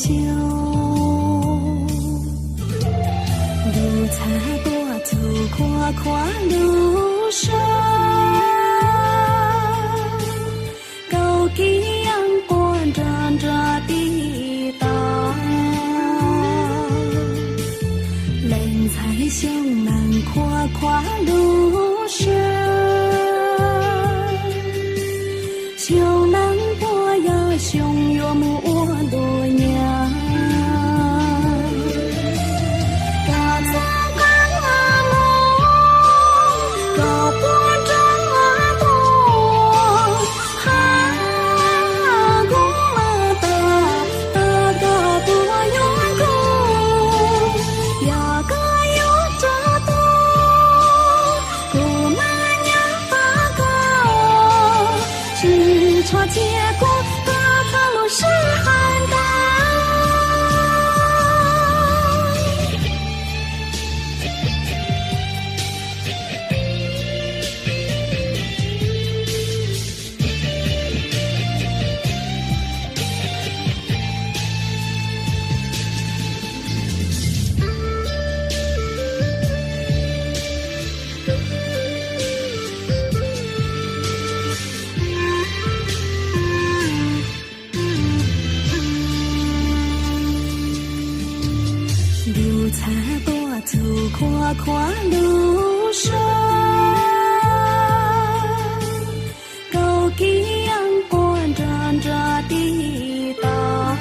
Xyoo, ntuj txhab tuaj txhum khua khuav lub sab, kaus kiv yeej quaj nrov nrov tib tau. Leej ntxhais xyoo nees khua khuav lub sab, xyoo nees puas yog xyoo yuav mus ua ntu nyab. Koj txhob qab mus, koj puas nrog tuaj, hab kuv mam tau tau koj tus yuav kuv. Yog koj yuav rov tuaj, kuv mam nyob tos koj. Tsis txhob cia kuv tau txoj lus sib hawm ntawd. Ntuj txhab tuaj txhum khua khuav lub sab, kaus kiv yeej quaj nrov nrov tib tau.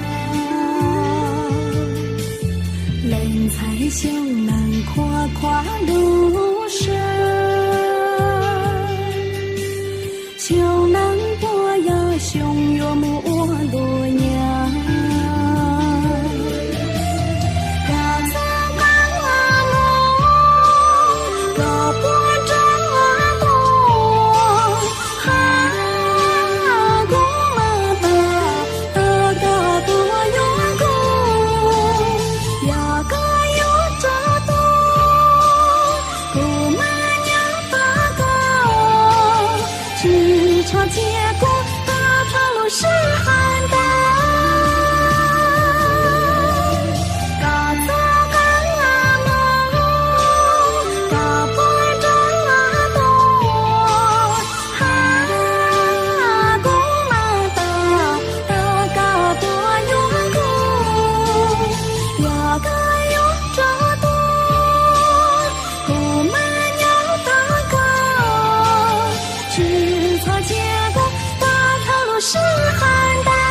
Leej ntxhais xyoo nees khua khuav lub sab, xyoo nees puas yog xyoo yuav mus ua ntu nyab. Koj txhob qab mus, koj puas nrog tuaj, hab kuv mam tau tau koj tus yuav kuv. Yog koj yuav rov tuaj, kuv mam nyob tos koj. Tsis txhob cia kuv tau txoj lus sib hawm ntawd. Koj txhob qab mus, koj puas nrog tuaj, hab kuv mam tau tau koj tus yuav kuv. Yog koj yuav rov tuaj, kuv mam nyob tos koj. Tsis txhob cia kuv tau txoj lus sib hawm ntawd.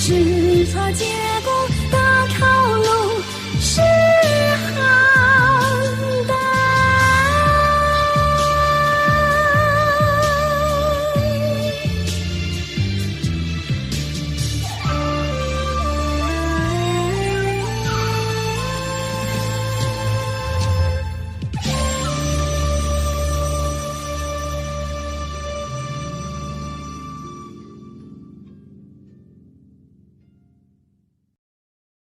Tsis txhob cia